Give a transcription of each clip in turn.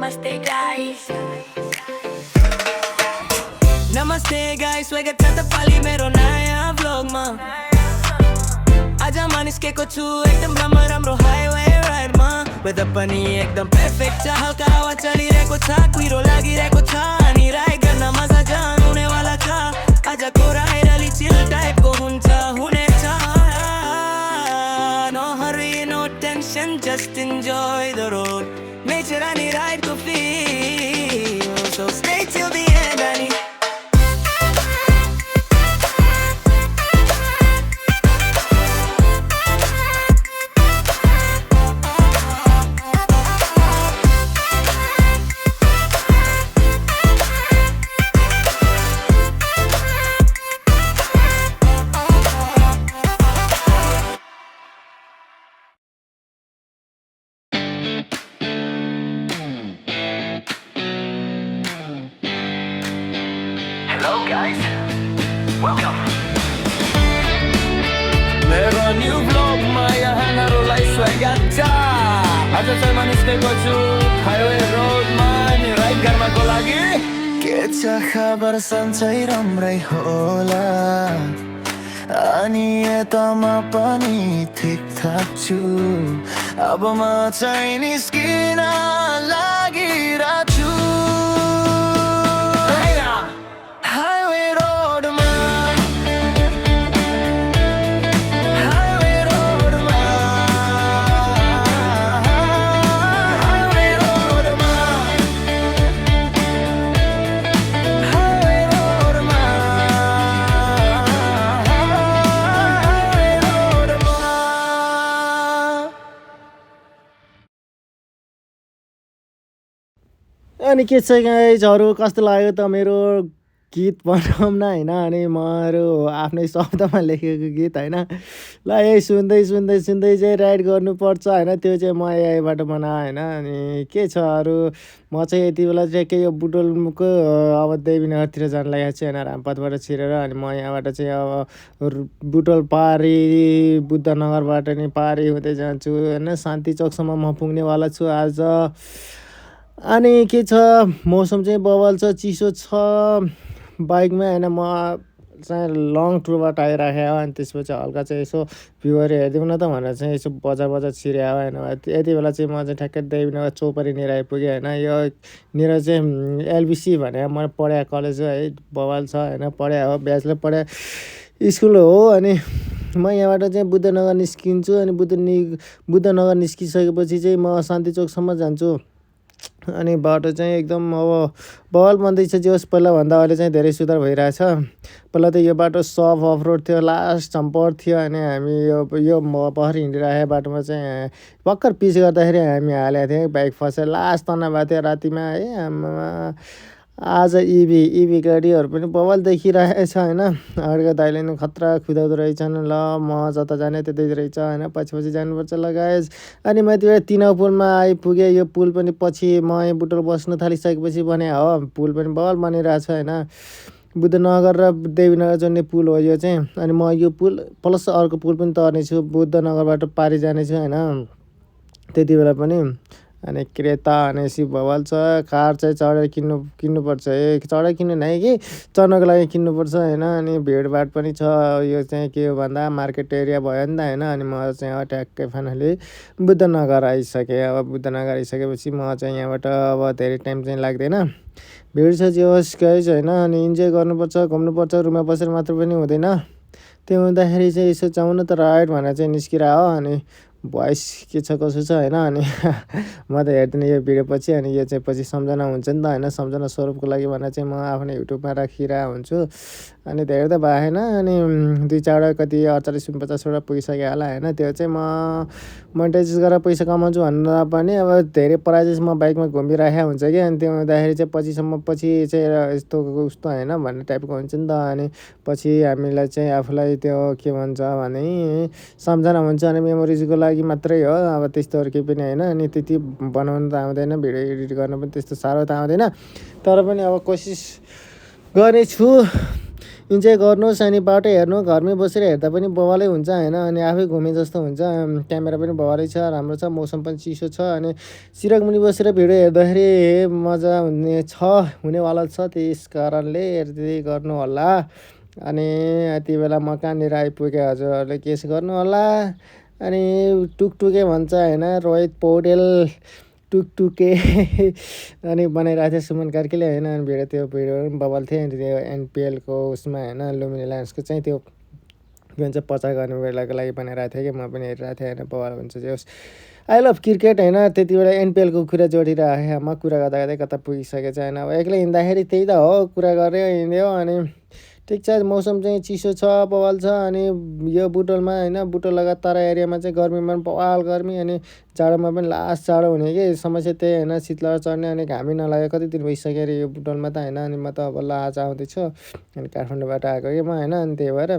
नमस्ते गाइस स्वागत छ तपाईलाई मेरो नयाँ भ्लगमा आज मानिसकेको छु एकदम राम्रो हाइवे राइडमा वेदर पनि एकदम पर्फेक्ट छ हल्का हावा चलिरहेको छ कुहिरो लागिरहेको छ अनि राइड गर्न मजा जान हुनेवाला छ आजको राइड अलि चिल टाइपको हुनेछ No hurry no tension just enjoy the road nature अनि राइडको feel so stay till the end अनि Hello guys, welcome. मेरो न्यू ब्लगमा यहाँहरूलाई स्वागत छ आज चाहिँ मानिसकेको छु हाइवे रोडमा अनि राइड गर्नको लागि के छ खबर सन्चै राम्रै होला अनि यतामा पनि ठिकठाक छु अब म चाहिँ निस्किन लागिरहेको छु हाइवे रोडमा हाइवे रोडमा हाइवे रोडमा हाइवे रोडमा हाइवे रोडमा अनि के छ गाइजहरू कस्तो लाग्यो त मेरो गीत बनाउन होइन अनि मेरो आफ्नै शब्दमा लेखेको गीत होइन ल यही सुन्दै सुन्दै सुन्दै चाहिँ राइड गर्नुपर्छ होइन त्यो चाहिँ म यहीँबाट बनाएँ होइन अनि के छ अरू म चाहिँ यति बेला चाहिँ के यो बुटोलको अब देवीनगरतिर जान लागेको छु होइन रामपथबाट छिरेर अनि म यहाँबाट चाहिँ अब बुटोल पारी बुद्धनगरबाट नि पारी हुँदै जान्छु होइन शान्ति चोकसम्म म पुग्नेवाला छु आज अनि के छ मौसम चाहिँ बवाल छ चिसो छ बाइकमा होइन म चाहिँ लङ टुरबाट आइराखेँ अनि त्यसपछि हल्का चाहिँ यसो भ्यूहरू हेरिदिउँ न त भनेर चाहिँ यसो बजार छिर्यो होइन यति बेला चाहिँ म चाहिँ ठ्याक्कै देवीनगर चौपरीनिर आइपुगेँ होइन यो निर चाहिँ एलबिसी भने म पढाएको कलेज हो है बवाल छ होइन पढाएको हो ब्याचलर पढाएको स्कुल हो अनि म यहाँबाट चाहिँ बुद्धनगर निस्किन्छु अनि बुद्धनगर निस्किसकेपछि चाहिँ म शान्ति चोकसम्म जान्छु अनि बाटो चाहिँ एकदम अब बवाल बन्दैछ जे होस् पहिलाभन्दा अहिले चाहिँ धेरै सुधार भइरहेछ पहिला त यो बाटो सफ अफरोड थियो लास्ट जम्पर थियो अनि हामी यो पहर हिँडिरहेको बाटोमा चाहिँ भर्खर पिच गर्दाखेरि हामी हालेको थियौँ बाइक फसेर लास्ट तना भएको थियो रातिमा है आमामा आज इभी गाडीहरू पनि बवाल देखिरहेको छ होइन अगाडिको दाइले नि खतरा कुदाउँदो रहेछन् ल म जता जाने त्यतै रहेछ होइन पछि जानुपर्छ लगाएस अनि म त्यो 3 पुलमा आइपुगेँ यो पुल पनि पछि म बुटोल बस्न थालिसकेपछि बने हो पुल पनि बवाल बनिरहेछ होइन बुद्धनगर र देवीनगर जोड्ने पुल हो यो चाहिँ अनि म यो पुल प्लस अर्को पुल पनि तर्नेछु बुद्धनगरबाट पारी जानेछु होइन त्यति बेला पनि अनि क्रेता అనేసి बवाल छ कार चाहिँ चढेर किन्नुपर्छ है चढेर किन्नु नै कि चढ्नको लागि किन्नुपर्छ होइन अनि भिडभाड पनि छ यो चाहिँ के हो भन्दा मार्केट एरिया भयो नि त होइन अनि म चाहिँ ट्याक्कै फाइनली बुद्धनगर आइसकेँ अब बुद्धनगर आइसकेपछि म चाहिँ यहाँबाट अब धेरै टाइम चाहिँ लाग्दैन भिड छ जे होस् गाइज होइन अनि इन्जोय गर्नुपर्छ घुम्नुपर्छ रुममा बसेर मात्र पनि हुँदैन त्यो हुँदाखेरि चाहिँ यसो जाउँ न त राइड भनेर चाहिँ निस्किरह हो अनि भोइस के छ कसो छ होइन अनि म त हेर्दिनँ यो भिडियो पछि अनि यो चाहिँ पछि सम्झना हुन्छ नि त होइन सम्झना स्वरूपको लागि भनेर चाहिँ म आफ्नो युट्युबमा राखिरहेको हुन्छु अनि धेरै त भएन अनि 2-4 कति 48-50वटा पुगिसक्यो होला होइन त्यो चाहिँ म मोनेटाइज गरेर पैसा कमाउँछु भन्दा पनि अब धेरै प्राइजेस म बाइकमा घुमिराखेको हुन्छ कि अनि त्यो हुँदाखेरि चाहिँ पछि चाहिँ यस्तो उस्तो होइन भन्ने टाइपको हुन्छ नि त अनि पछि हामीलाई चाहिँ आफूलाई त्यो के भन्छ भने सम्झना हुन्छ अनि मेमोरिजको लागि मात्रै हो अब त्यस्तोहरू केही पनि होइन अनि त्यति बनाउनु त आउँदैन भिडियो एडिट गर्न पनि त्यस्तो साह्रो त आउँदैन तर पनि अब कोसिस गर्नेछु इन्जोय गर्नुहोस् अनि बाटो हेर्नु, घरमै बसेर हेर्दा पनि बवालै हुन्छ होइन। अनि आफै घुमे जस्तो हुन्छ। क्यामेरा पनि बवालै छ, राम्रो छ, मौसम पनि चिसो छ। अनि सिरकमुनि बसेर भिडियो हेर्दाखेरि मजा हुनेवाला छ। त्यस कारणले यति गर्नु होला। अनि यति बेला म कहाँनिर आइपुगेँ, हजुरहरूले गेस गर्नु होला। अनि टुकटुके भन्छ होइन, रोहित पौडेल टुकटुके अनि बनाइरहेको थियो सुमन कार्कीले होइन। अनि त्यो भिडियो पनि बवाल थियो। अनि त्यो एनपिएलको उसमा होइन, लुम्बिनी लायन्सको चाहिँ त्यो के भन्छ प्रचार गर्ने बेलाको लागि बनाइरहेको थियो कि म पनि हेरिरहेको थिएँ होइन। बवाल हुन्छ जे होस्, आई लभ क्रिकेट होइन। त्यति बेला एनपिएलको कुरा जोडिरहेको म कुरा गर्दा गर्दै कता पुगिसकेको छ होइन। अब एक्लै हिँड्दाखेरि त्यही त हो, कुरा गऱ्यो हिँड्यो। अनि ठिक छ, मौसम चाहिँ चिसो छ, बवाल छ। अनि यो बुटोलमा होइन, बुटोल लगातार एरियामा चाहिँ गर्मीमा पनि बवाल गर्मी, अनि जाडोमा पनि लास्ट जाडो हुने कि समस्या त्यही होइन। शीतलहर चढ्ने अनि घामै नलागे कति दिन भइसक्यो अरे यो बुटोलमा त होइन। अनि म त अब आज आउँदैछु, अनि काठमाडौँबाट आएको कि म होइन। अनि त्यही भएर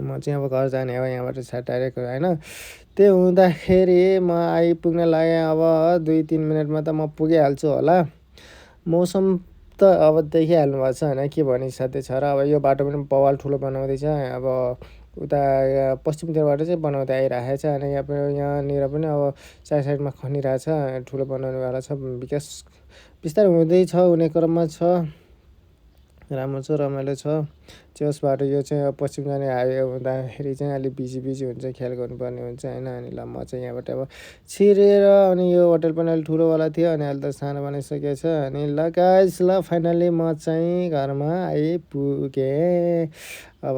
म चाहिँ अब घर जाने हो यहाँबाट डाइरेक्ट होइन। त्यो हुँदाखेरि म आइपुग्न लागेँ। अब 2-3 मिनटमा त म पुगिहाल्छु होला। मौसम त अब देखिहाल्नु भएको छ होइन, के भनी साध्य छ र। अब यो बाटो पनि बवाल ठुलो बनाउँदैछ। अब उता पश्चिमतिरबाट चाहिँ बनाउँदै आइरहेको छ। अनि यहाँनिर पनि अब साइडमा खनिरहेछ, ठुलो बनाउनेवाला छ। विकास बिस्तारै हुँदैछ, हुने क्रममा छ। राम्रो छ, रमाइलो छ। चेस बाटो यो चाहिँ अब पश्चिम जाने हाइवे हुँदाखेरि चाहिँ अलिक बिजी हुन्छ, ख्याल गर्नुपर्ने हुन्छ होइन। अनि ल म चाहिँ यहाँबाट अब छिरेर, अनि यो होटल पनि अलिक ठुलोवाला थियो, अनि अहिले त सानो बनाइसकेको छ। अनि ल गाइस, ल फाइनल्ली म चाहिँ घरमा आइपुगेँ। अब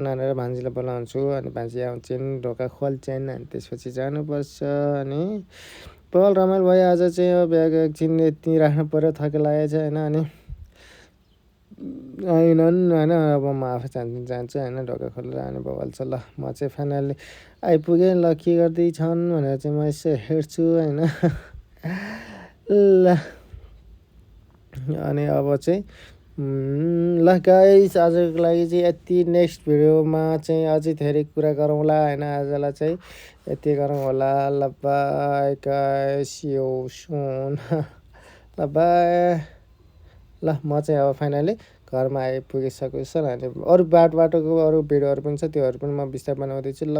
नानेर भान्जीलाई बोलाउँछु, अनि भान्जी आउँछन्, ढोका खोल्छन्, अनि त्यसपछि जानुपर्छ। अनि बवाल रमाइलो भयो आज चाहिँ। अब ब्याग एकछिन यति राख्नु पऱ्यो, थके लागेको छ होइन। अनि आएनन् होइन। अब म आफै जान्छु होइन, ढोका खोलेर। अनि बवाल छ। ल म चाहिँ फाइनल्ली आइपुगेँ। ल के गर्दैछन् भनेर चाहिँ म यसो हेर्छु होइन। ल अनि अब चाहिँ ल गाइस, आजको लागि चाहिँ यति। नेक्स्ट भिडियोमा चाहिँ अझै धेरै कुरा गरौँला होइन। आजलाई चाहिँ यति गरौँ होला। ल बाई गाइस, यो सुन। ल बाई। ल म चाहिँ अब फाइनली घरमा आइपुगिसकेको छु। अनि अरू बाटोको अरू भिडियोहरू पनि छ, त्योहरू पनि म बिस्तारै बनाउँदैछु। ल।